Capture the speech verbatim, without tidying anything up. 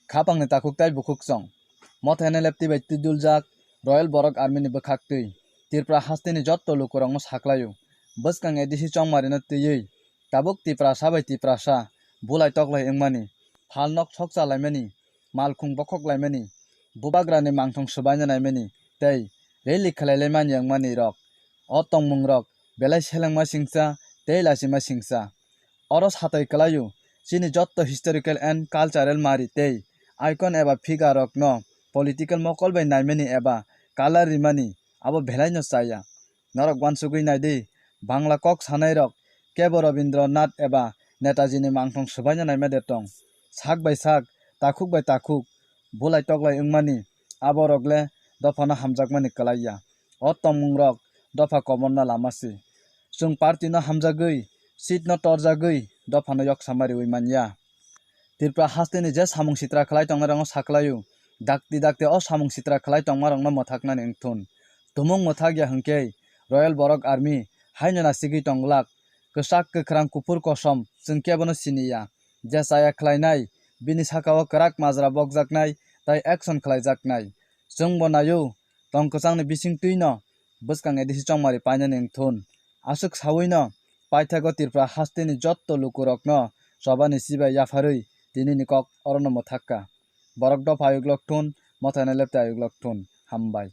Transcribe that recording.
Khapangni takhuk tai bukhuk chong. Mothai N L F T bai twiduljak Royal Borok Army ni bwkhak twi. Tripura hasteni jotto lukurokno saklaio. Bwskang A D C chongmarino twiwi tabuk Tiprasa bai Tiprasa bulai toklai wngmani, phalnok sokcha laimani, malkhung bokhok laimani, bubagrani mangthong swbaina naimani tei rally khlai laimani wngmani rok. O tongmung rok belai selengma singcha tei lachima singcha. Oro satoi kwlaio, chini jotto historical and cultural mari tei icon eba figure rokno political mokol bai naimani eba color rimani abo belaino chaya. Norok uansugwi naidi, Bangla kok sanairok kebo Rabindranath eba Netaji ni mangthong swbaina naima de tong. Sak bai sak, takhuk bai takhuk, bulai toklai wngmani, aborok le dophano hamjakmani kwlaiya. O tongmung rok dopha koborna lama si. Chwng party no hamjagwi, seat no torjagwi, dophano yoksa mariwi manya. Tripura hasteni je samung sitra khlai tongnai rokno saklaio, dakti dakti o samung sitra khlai tongma rokno mwthaknani wngthun. Tumung mwthakya hwnkhe Royal Borok Army haino nasigwi tongglak, kwchak kwkhrang kuphur kosom chwng kebono siniya. Je chaya khlainai, bini sakao kwrak majra bokjaknai tei action khlaijaknai. Chwngbo naio, tong kwchangni bising twino bwskang A D C chongmari painani wngthun. Aswk sawino paithago Tripura hasteni jotto lukurokno chobani chibai yapharwi tinini kok orono mwthakka. Borok dopha ayuklok thun, mothai N L F T ayuklok thun. Hambai.